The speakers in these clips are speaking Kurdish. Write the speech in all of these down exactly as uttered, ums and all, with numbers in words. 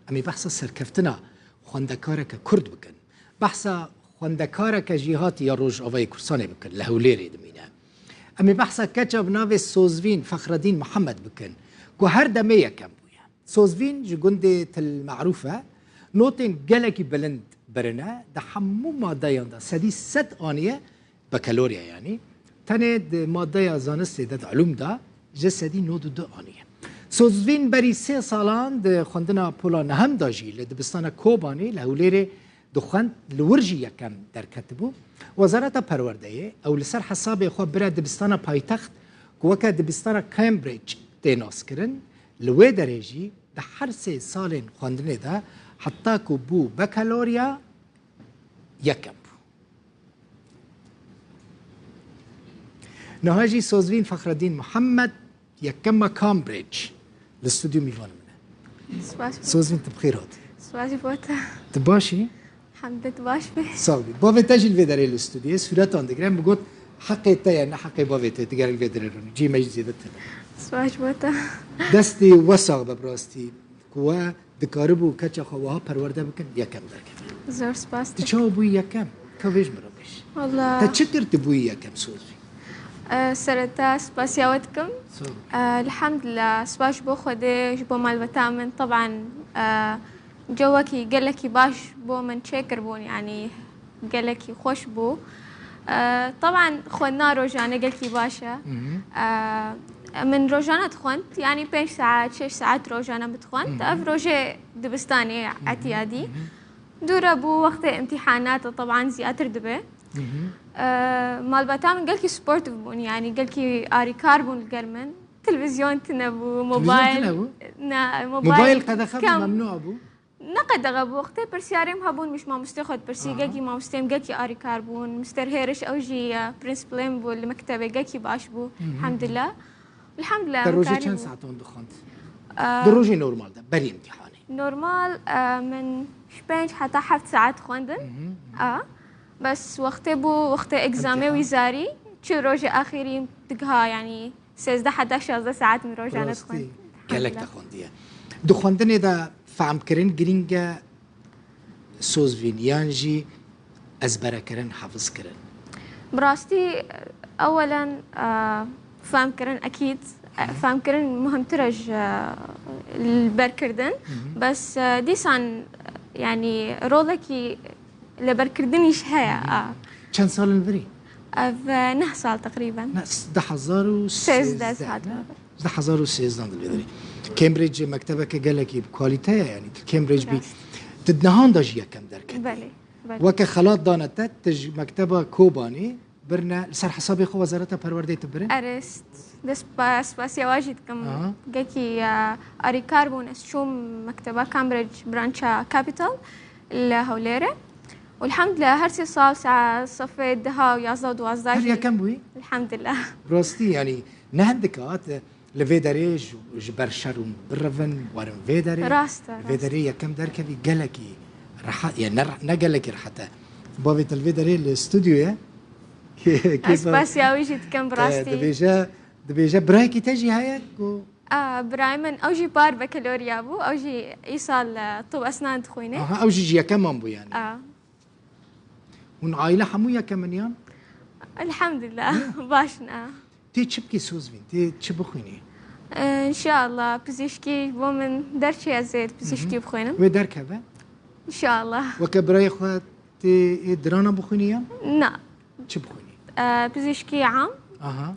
Em ê behsa serkeftina xwendekareke Kurd bikin. Behsa xwendekareke jî hatiye Rojavayê Kurdistanê bikin, li Hewlêrê dimîne. Em ê behsa keça bi navê Sozvîn Fexredîn Mihemed bikin, ku her demê yekem bûye. Sozvîn ji gundê Til Merûf e. Notên gelekî bilind birine. Di hemû madeyan de sedî sed aniye, bakalorya yanî. Tenê di madeya zanistê de, di ilûm de, ji sedî nod û du aniye. Sozvîn berî sê salan di xwendina pola nehemda jî li dibistana Kobanê li Hewlêrê dixwend, li wir jî yekem derketibû. Wezareta Perwerdeyê ew li ser hesabê xwe bire dibistana paytext, ku weke dibistana Cambridge tê naskirin, li wê derê jî di her sê salên xwendinê de heta ku bû bakalorya, yekem bû. Niha jî Sozvîn Fexredîn Muhammed, yekema Cambridge, li stûdyo mîvanê min e. Spas. Sozvîn, tu bi xêr hatî. Spas ji bo te. Tu baş î? Hemdê, tu baş bî. Sağ bî. Bavê te jî li vê derê li stûdyoyê sûretan digire. Min got, heqê te ye, ne heqê bavê te, tu gerek vê derê rûnî. Cihê me jî zêde tune. Spas ji bo te. Destê we sax be, bi rastî. Ku we dikaribû keça xwe wiha perwerde bikin, yekem derkeve. Zor spas. Tu çawa bûyî yekem? Ka vêj min re bêj. Wala. Te çi kir tu bûyî yekem Sozvî? E, sereta spasiya we dikim. Sağ ol. E, elhamdülillah, spas ji bo Xwedê, ji bo malbata min. Teban, e, cewekî gelekî baş bo min çêkiribûn, yanî gelekî xweş bû. E, teban xwendina rojane gelkî baş e. Hı hı. E, min rojane dixwend, yanî pênc saet, şeş saet rojane min dixwend. Hı hı. Ev rojê dibistanê, hı hı, etiyadî. Hı hı. Dûre bû wextê imtîhanat, teban zîyatir dibe. Hı hı. E, malbata min gelkî sportif bûn, yanî gelkî arîkar bûn li gel min. Televîzyon tune bû, televîzyon mobayl, tune bû? Ne, mobayl, mobayl qedexe bû, memnû bû? Ne qedexe bû, wextê pirsiyarêm hebûn, min ji mamostê xwe dipirsî, aha, gelkî mamostêm gelkî arîkar bûn, mister Hêriş ew jî, e, prensîpalê min bû, li mektebê gelkî baş bû, hı hı, elhamdülillah. Elhamdülillah. Te rojê çend saetan dixwend? E, di rojê normal de, berî imtîhanê? Normal, e, min ji pênc heta heft saet xwendin. Hı hı. A, bes wextê bû, wextê egzamê, imtîhan, wîzarî, çi rojê axirî digiha, yanî sêzdeh heta şazdeh saet min rojane dixwend. Rastî, gelek te xwendiye. Di xwendinê de fehmkirin girîng e, Sozvîn, yan jî ezberekirin, hefizkirin? Bi rastî, ewelen, e, fehmkirin ekîd, e, fehmkirin muhimtir e ji, e, li berkirdin. Hı hı. Bes, e, dîsan, e, yanî rolekî lêberkirdinî jî heye, hı hı, a. Çend sal in virî? Ev, e, neh sal teqrîben. Ne, s-, du hezar û sêzdeh, sêzdeh, hat ne? Di hezar û sêzdeh de li vê derê. Cambridge mektebeke gelekî bi kalîte ye, yanî tu Cambridge bî. Rast. Tu di nihan de jî yekem derketî. Belê, belê. Weke xelat dane te, tu ji mekteba Kobanê birine, li ser hesabê xwe Wezareta Perwerdeyê tu birin? Erê, dest spa-, spasiya we jî dikim. Aha. Gelkî, e, arîkar bûn, ez çûm mekteba Cambridge brancha Capital li Hewlêrê. Û elhamdülillah her sê sal sa-, sefê deha û yazdeh û duwazdeh. Her jî yekem bûyî? Elhamdülillah. Rastî, yanî ne hindik hat, li vê derê ji, ji ber şer hûn birevin, werin vê derê. Rast e, rast. Vê derê yekem derkevî gelekî rehet, yani ne, ne gelekî rehet e. Bavê te li vê derê li stûdyo ye. Kê-, kê-, ez spasiya wî jî dikim bi, e, rastî. Dibêje, dibêje birayekî te jî heye ku A, birayê min, ew jî par bakalorya bû, ew jî îsal, e, tib esnan dixwîne. Aha, ew jî ji yekeman bû yani. A. Hûn aîle hemû yekem in yan? Elhamdülillah, baş in, a. Tê çi bikî Sozvîn? Tê çi bixwînî? E, înşeallah, pizîşkî bo min derçî ez ê pizîşkî bixwînim. Wê derkeve? Înşeallah. Weke birayê xwe tê ê dirana bixwînî yan? Na. Çi bixwînî? E, pizîşkî am. Aha.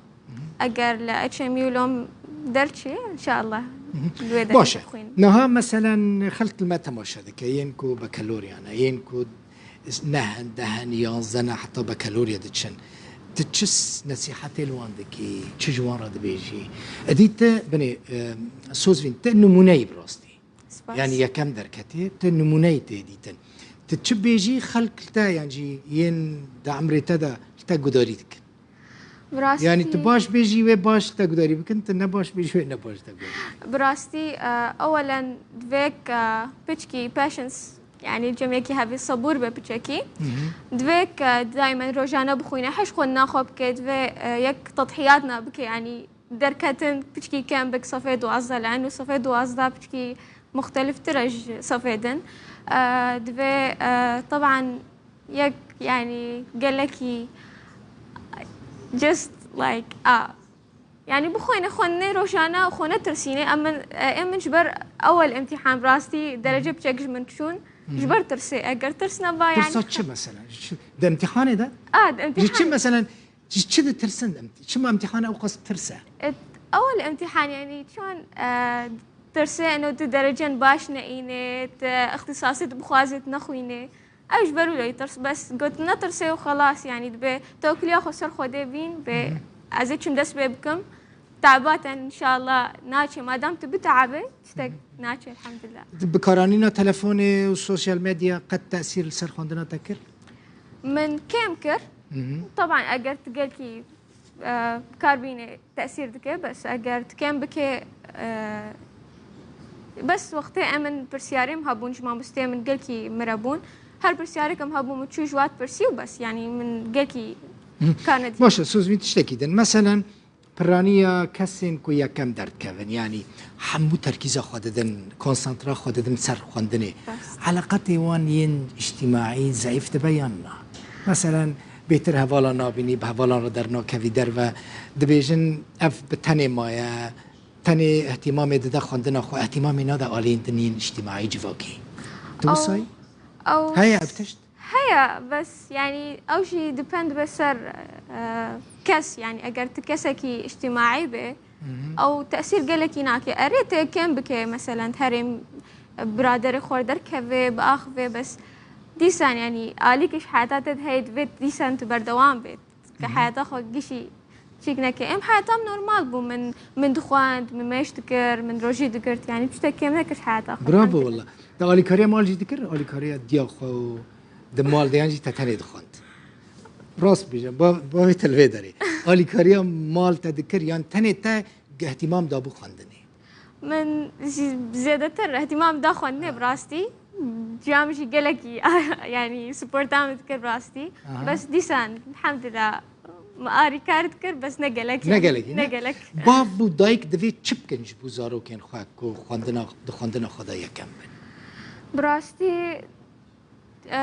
Eger li H M U lom derçî, înşeallah, li wê derê bixwînim. Baş e. Niha meselen xelk li me temaşe dike, yên ku bakalorya ne, yên ku neh in, deh in, yanzdeh ne, heta bakalorya diçin. Tu çi s-, nesîhetê li wan dikî, çi ji wan re dibêjî? Edî tu, binê, e, Sozvîn, tu nimûneyî bi rastî. Spas. Yani yekem derketî, tu nimûneyê tê dîtin. Tu çi bêjî, xelk li te, yan jî yên di emrê te de li te gudarî dikin. Bi rastî. Yani tu baş bêjî, wê baş li te gudarî bikin, tu ne baş bêjî, wê ne baş li te gudarî bikin. Bi rastî, e, ewelen divê, e, piçkî patience, yani cemekî hevî sebûr be piçekî. Hı hı. Divê, e, daimen rojane bixwîne, heş xwendina xwe bike, divê, e, yek tedhiyatna bike, yani derketin piçkî kem bik sefê duwazdeh li ên û sefê duwazdeh piçkî muxteliftir e ji safê din. E, divê, e, teban yek, yanî gelekî just like, a, yanî bixwîne xwendinê rojane û xwe netirsîne. Em min, e, em min ji ber ewel imtîhan bi rastî derece piçek ji min çûn. Ji ber tirsê. Eger tirs neba, yanî Tirsa çi mesela? Ji çi? Di imtîhanê de? A, di Ji çi imtîhanê. Mesela? Ji çi ditirsin? Em-, çima imtîhan ew qas tirs e? E, ewel imtîhan, yanî çon, e, tirsê, eno tu derecen baş neîne, tu ixtisasê tu bixwazê tu nexwîne. Ew ji ber wilo tirs, bes gotin netirsê û xelas, yanî dibe tewkiliya xwe ser Xwedê bîn, bê ez ê çim dest pê bikim. Tebaten înşallah naçe, madam tu biteabe, tiştek naçe, elhamdulillah. Di bikaranîna telefonê û sosyal medya qet tesîr li ser xwendina te kir? Min kêm kir. Teban eger tu gelkî, e, bi kar bînê tesîr dike, bes eger tu kêm bike, e, bes wextê em min pirsiyarê min hebûn ji mamosteyê min gelkî mire bûn. Her pirsiyarek em hebû min çû ji wat pirsî û bes, yanî min gelkî kar nedî. Baş e, Sozvîn tiştekî din. Meselen, piraniya kesên ku yekem derdikevin, yanî hemû terkîza xwe didin, konsantra xwe didin ser xwendinê. Rast. Eleqetê wan yên îctîmaî zeîf dibe yan na? Meselen, bêtir hevalan nabînî, bi hevalan re dernakevî derve, dibêjin ev bi tenê maye, tenê ihtimamê dide xwendina xwe, ihtimamê nade aliyên din yên îctîmaî civakî. Tu Ew, wisa yî? ew Heye ev tişt? Heye, bes, yanî, ew jî depend be ser, e, kes, yanî, eger tu kesekî îctîmaî be, ew tesîr gelekî nake. Erê, tê kêm bike, meselen, herêm biraderê xwe derkeve, biaxive, bes dîsan, yanî, alîkî ji heyata te de heye, divê dîsan tu berdewam be. Ke heyata xwe gişî çîk neke. Em heyata min normal bû. Min, min dixwend, min mêş dikir, min rojî digirt. Yanî tiştek kêm nekir ji heyata xwe. Bravo wala. Te alîkariya mal jî dikir? Alîkariya diya xwe û di mal de yan jî te tenê dixwend? Rast bêje, ba, bavê te li vê derê. Alîkariya mal te dikir yan tenê te ihtimam dabû xwendinê? Min zî-, zêdetir ihtimam da xwendinê bi rastî. Ciya min jî gelekî, yanî suporta min dikir bi rastî. Aha. Bes dîsan, elhamdulillah, min arî kar dikir, bes ne gelekî. Ne gelekî, Ne ne? gelek. Bav û dayik divê çi bikin ji bo zarokên xwe ku xwendina, di xwendina xwe de yekem bin? Bi rastî, e,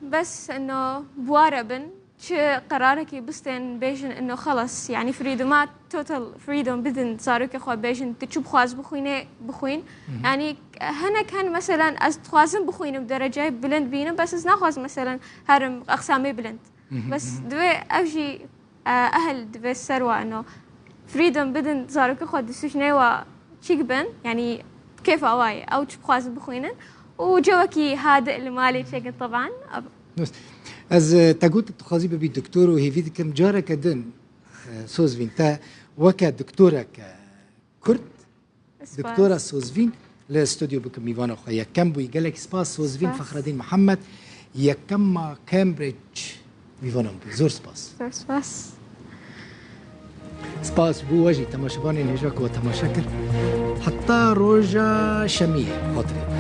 bes ino bi wa re bin. Çi qerarekî bistên, bêjin ino xelas, yanî freedoma, total freedom bidin zarokê xwe, bêjin tu çi bixwaz bixwînê, bixwîn. Yanî hinek hen, meselen, ez dixwazim bixwînim, dereceyê bilind bînim, bes ez naxwazim, meselen, herim eqsamê bilind. Bes divê ev jî, e, ehil divê ser wa ino freedom bidin zarokê xwe, di sijnê wa çîk bin, yanî kêfa wa ye, ew çi bixwazin bixwînin û cewekî hadi li malê çêkin teban. Dost, ez, e, te got dixwazî bibî doktor û hêvî dikim careke din, e, Sozvîn, te weke doktoreke Kurd, Spas. Doktora Sozvîn li stûdyo bikim mîvana xwe yekem bûyî. Gelek spas Sozvîn Spas. Fexredîn Mihemed, yekema Cambridge mîvana min bû. Zor spas. Zor spas. Spas bo we jî temaşevanên hêja ku we temaşe kir. Heta roja şemiyê, xatirê.